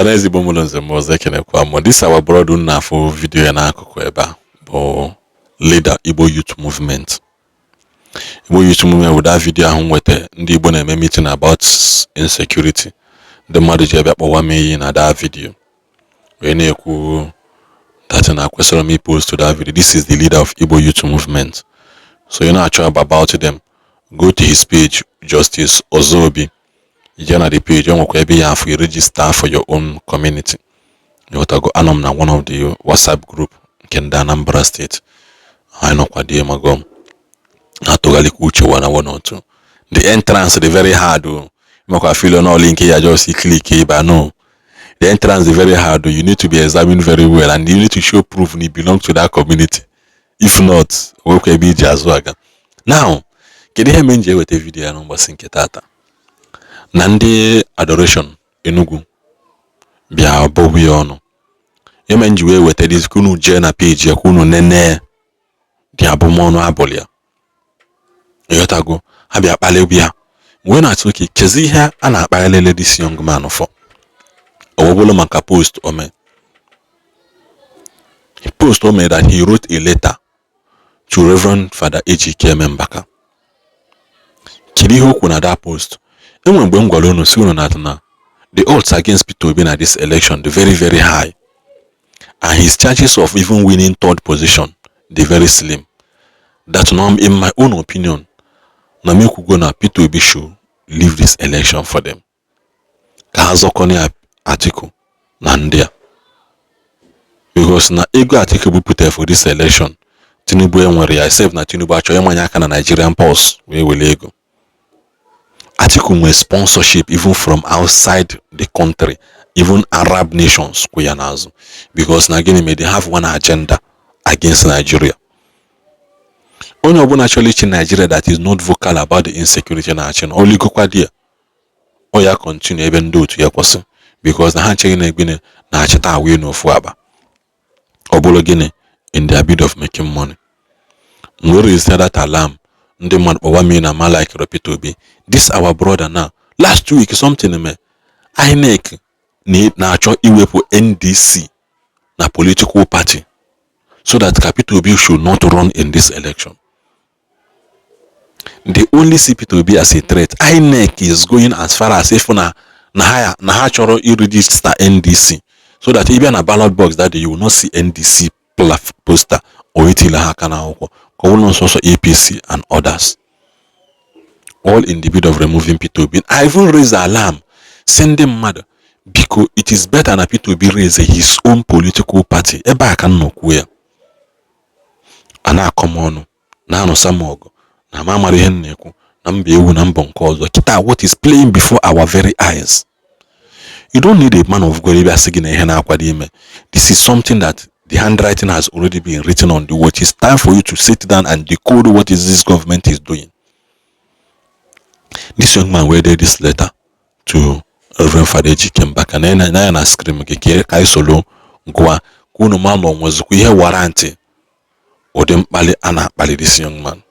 Ọhaneze Igbo mụrụ nze m ọzọ, ekenekwa m. This our brother unu na-afụ video ya n'akụkụ ebe a bụ leader Igbo Youth Movement. Igbo Youth Movement, with that video ahụ nweta ndị Igbo na-eme meeting about insecurity, ndị mmadụ ji abịa kpọwa m iyi na that video wee na-ekwu that na kwesịrị m post to that video. This is the leader of Igbo Youth Movement, so ị na-achọ about them, go to his page, Justice Ozobi. Ije na the page, o nwekwa ebe ya afọ register for your own community. Ịghọtago? Anọ m na one of the WhatsApp group nke ndị Anambra State. Anyị nọkwa die mago na-atụgharịkwa uche one one or two. The entrance dị very hard o makwa feel na link ya just click ịba. No, the entrance is very hard o. You need to be examined very well and you need to show proof na you belong to that community. If not, nwekwa ebe iji azụ aga. Now, kedu ihe mere m ji eweta video ya n'ụbọchị nke tata? Na ndị Adoration Enugu bịa bọbu ya ọnụ eme m ji wee weta this ka unu jee na page ya ka unu nene dị abụmọnụ abụlị ya. Ịghọtago? Ha bịa kpalịgbu ya wee na-atụ oke kezi ihe a na-akpaghalele this young man for. Ọ bụrụ maka post o mee, post o mere that he wrote a letter to Reverend Father Ejike Mbaka. Kedu ihe o kwuru na that post? Enwere mgbe m gwara unu si unu na the odds against Peter Obi na this election dị very, very high and his chances of even winning third position dị very slim, that no, in my own opinion, na m ekwugo na Peter Obi should leave this election for them ka ha zọkọna Atiku na ndị a, because na ego Atiku bupụtara for this election, Tinubu enwere ya, except na Tinubu achọrọ ịmanye aka na Nigerian purse wee were ego. Atiku nwere sponsorship even from outside the country, even Arab nations kwụ ya n'azụ, because na gịnị mere? They have one agenda against Nigeria. Onye ọbụla chọrọ ichi Nigeria that is not vocal about the insecurity na-achị na oligokwa dia ọ ya continue ebe ndị otu ya kwụsị, because na ha ncheghị na egbene na-achịta awụ n'ofu akpa. Ọ bụrụ gịnị? In their bid of making money. Mgbe raise that alarm, ndị mmadụ kpọwa m na ma like Peter Obi. This our brother now, last week something mee, INEC na-achọ iwepụ NDC na political party so that ka Peter Obi should not run in this election. They only see Peter Obi as a threat. INEC is going as far as if na ha chọrọ i-register NDC so that ị bịa na ballot box that day, you will not see NDC poster or itile ha aka n'akwụkwọ, ka ọ bụrụ nsọsọ APC and others, all in the bid of removing Peter Obi. I even raise alarm si ndị mmadụ, biko, it is better na Peter Obi raise his own political party. Ebe a ka m nọ kwuo ya, a na-akọ m ọnụ, na-anụsa m ọgụ na m amara ihe m na-ekwu na mba ewu na mbọ nke ọzọ. Kịta, what is playing before our very eyes, you don't need a man of God ịbịa sị gị na ihe na-akwado ime. This is something that the handwriting has already been written on the wall. It's time for you to sit down and decode what is this government is doing. This young man wee dee this letter to Reverend Father Ejike Mbaka na ya na screen gị ka anyị soro gụa ka unu ma na onwezikwa ihe warrant ụdị mkpali a na-akpali this young man.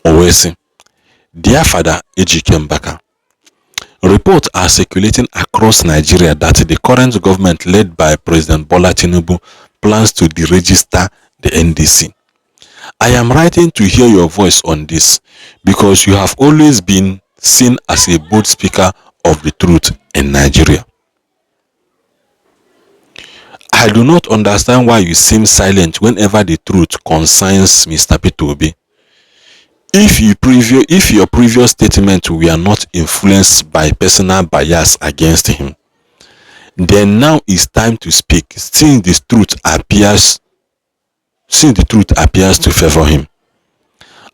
O wee sị, "Dear Father Ejike Mbaka, reports are circulating across Nigeria that the current government led by President Bola Tinubu plans to deregister the NDC. I am writing to hear your voice on this because you have always been seen as a bold speaker of the truth in Nigeria. I do not understand why you seem silent whenever the truth concerns Mr. Peter Obi. If your previous statements were not influenced by personal bias against him, then now is time to speak since the truth appears to favor him.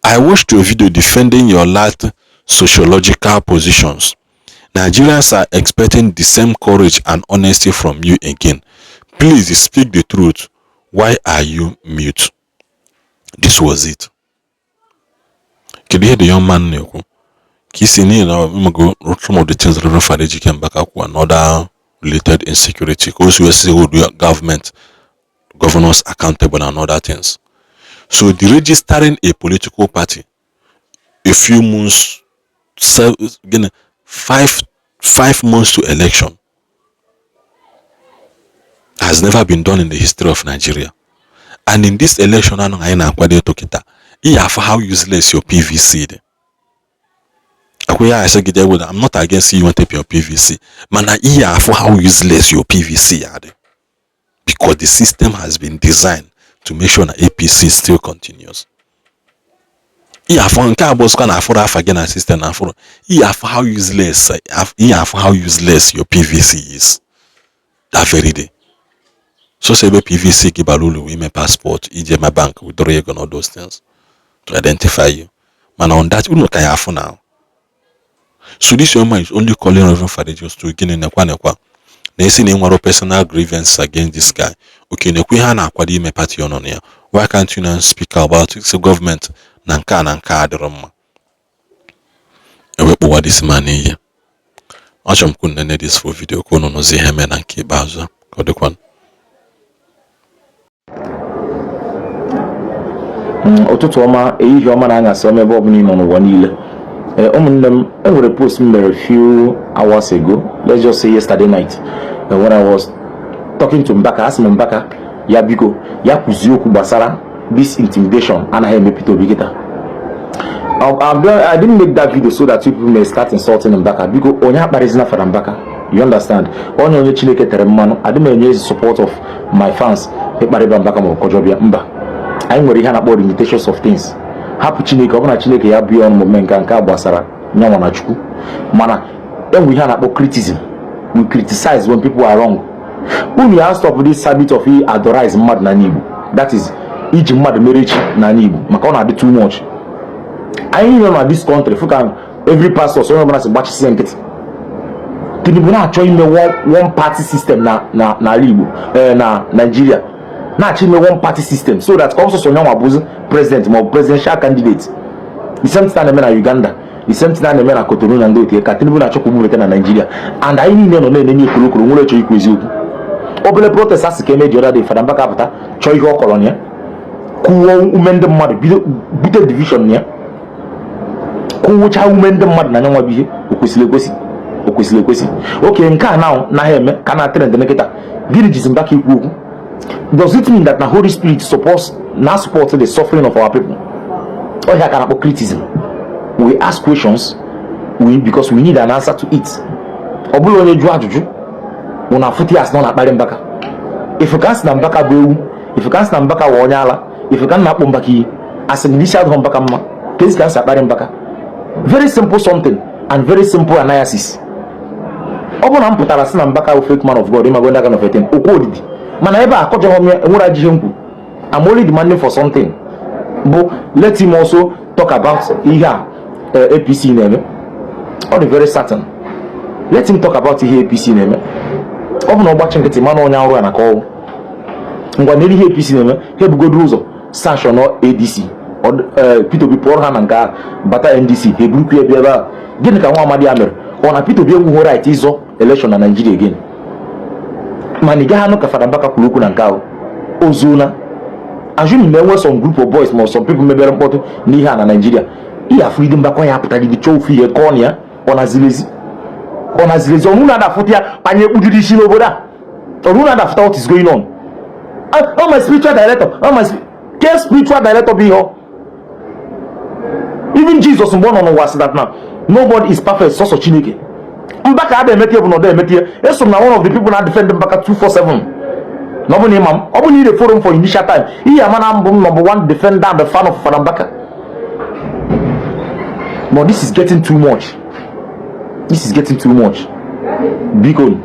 I watched your video defending your last sociological positions. Nigerians are expecting the same courage and honesty from you again. Please speak the truth. Why are you mute?" This was it. Kedu ihe the young man na-ekwu? Ka isi n'ihi na ịmago some of the things Reverend Father Ejike Mbaka kwuo and other related insecurity, ka o si wee sị hold government governors accountable and other things. So deregistering a political party a few months, gịnị, 5 months to election. Has never been done in the history of Nigeria. And in this election anụ anyị na-akwado ịtụ kịta, ihe afọ how useless your PVC dị. Akwa ya asị gị jee, I'm not against you nweta your PVC, mana ihe afọ how useless your PVC ya dị, because the system has been designed to make sure na APC still continues. Ihe afọ nke a bụ ọzọkwa na afụrụ afa gị na system na afụrụ ihe afọ how useless, ihe afọ how useless your PVC is that very day. So ebe PVC gị bara uru, ime passport, ije ma bank withdraw ego na all those things to identify you, mana on that unu ka ya afụ now. So this young man is only calling Reverend Father just to gịnị, nekwa nekwa na esi na ị nwere personal grievance against this guy. Okay, nekwa ihe a na-akwado ime party ọ nọ na ya. Why can't you now speak about it? Say gọọmenti na nke a na nke a dịrọ mma, ewekpụwa this man ihe. Achọrọ m ka unu nene this full video ka unu nụzi ihe mee na nke ikpeazụ a, ka ọ dịkwa. Ụtụtụ ọma, ehihie ọma na anyasị ọma, ebe ọbụla ị nọ n'ụwa niile. Ee, ụmụnne m, e nwere post m mere few hours ago, let's just say yesterday night, when I was talking to Mbaka. Asị m Mbaka ya biko ya kwuzie okwu gbasara this intimidation anaghị eme Peter Obi kịta. I didn't make that video so that people may start insulting Mbaka. Biko, onye akparịzina Fada Mbaka, you understand? Onye onye Chineke tere mmanụ, adị m enye support of my fans ịkparịba Mbaka ma ọ kọjọbịa. Mba, anyị nwere ihe a na-akpọ limitations of things. Hapụ Chineke, ọ bụ na Chineke ya bụ ya ọnụ omume nke nke a gbasara nyanwa na Chukwu. Mana enwe ihe a na-akpọ criticism. We criticize when people are wrong. Unu ya stop this habit of adorize mmadụ n'ala Igbo, that is iji mmadụ mere chi n'ala Igbo, maka ọ na-adị too much. Anyị nọ na this country, fụ ka every pastor, onye ọbụla si gbachisi nkịtị. Tinubu na-achọ ime one party system na na n'ala Igbo, na Nigeria, na-achọ ime one party system so that ka ọsọsọ nyanwa bụzi president ma ọ bụ presidential candidate. The same thing a na-eme na Uganda, the same thing a na-eme na Cotonou na ndị otu ka Tinubu na-achọ ka umumete na Nigeria. And anyị niile nọ na-enenye ekorokoro nwere chọọ ikwu eziokwu. Obere protest asị ka eme the other day, Fada Mbaka pụta chọọ ihe ọ kọrọ na ya, kụwuo ume ndị mmadụ, bido bute division na ya, kụwụcha ume ndị mmadụ na nyanwa bụ ihe o kwesịrị ekwesị, o kwesịrị ekwesị. Oke nke a na naghị eme ka na trend nkịta. Gịnị jizi Mbaka ikwu okwu? Does it mean that na Holy Spirit supports na support the suffering of our people? Ọhịa ka na-akpọ criticism. We ask questions because we need an answer to it. Ọ bụrụ onye jụọ ajụjụ mụ na afụta ya asị na ọ na-akparị Mbaka. Ifu ka sị na Mbaka bụ ewu, ifu ka sị na Mbaka wụ onye ala, ifu ka m na-akpọ Mbaka iyi, asị m na isi adụghọ Mbaka mma, ka esi ka m si akparị Mbaka. Very simple something and very simple analysis. Ọ bụrụ na m pụtara sị na Mbaka bụ fake man of God, ịmago ndị aka na ofeten okwu odidi, mana ebe a akọjọghọ m ya, enwere ajọ ihe m kwu. I'm only demanding for something bụ let him also talk about ihe a APC na-eme. Ọ dị very certain, let him talk about ihe APC na-eme. Ọ bụ na ọgbachi nkịtị, mana onye arụ ya na ka ọwụ ngwa n'elu ihe APC na-eme. Ha ebugodo ụzọ sanction ADC, Peter Obi pụọrọ ha na nke ahụ, bata NDC, ha eburukwu ya bịa ebe a. Gịnị ka nwa amadi ya mere? Ọ na Peter Obi enweghị right ịzọ election na Nigeria again? Mana ị gaghị anụ ka Fada Mbaka kwuru okwu na nke ahụ ozuona. Assuming na enwe some group of boys ma some people mebere mkpọtụ n'ihe a na Nigeria, ihe afụride Mbaka ya apụtagide chọọ ofu ihe kọọ na ya. Ọ na-ziri ezi, ọ na-ziri ezi. Ọnụ na-adafụta ya anya ekpujiri isi n'obodo a, ọnụ na-adafụta what is going on. Oh, my spiritual director, oh my ke spiritual director bụ ihe. Even Jesus mgbe ọ nọ n'ụwa sị that na nobody is perfect, sọsọ Chineke. Mbaka ada emete bụ na ọda emete. Eso m na one of the people na defend Mbaka 247 na ọ bụ na ịma m, ọ bụ na ị follow m for initial time, ihe ama na mbụ m number one defender and the fan of Fada Mbaka. But this is getting too much, this is getting too much. Biko.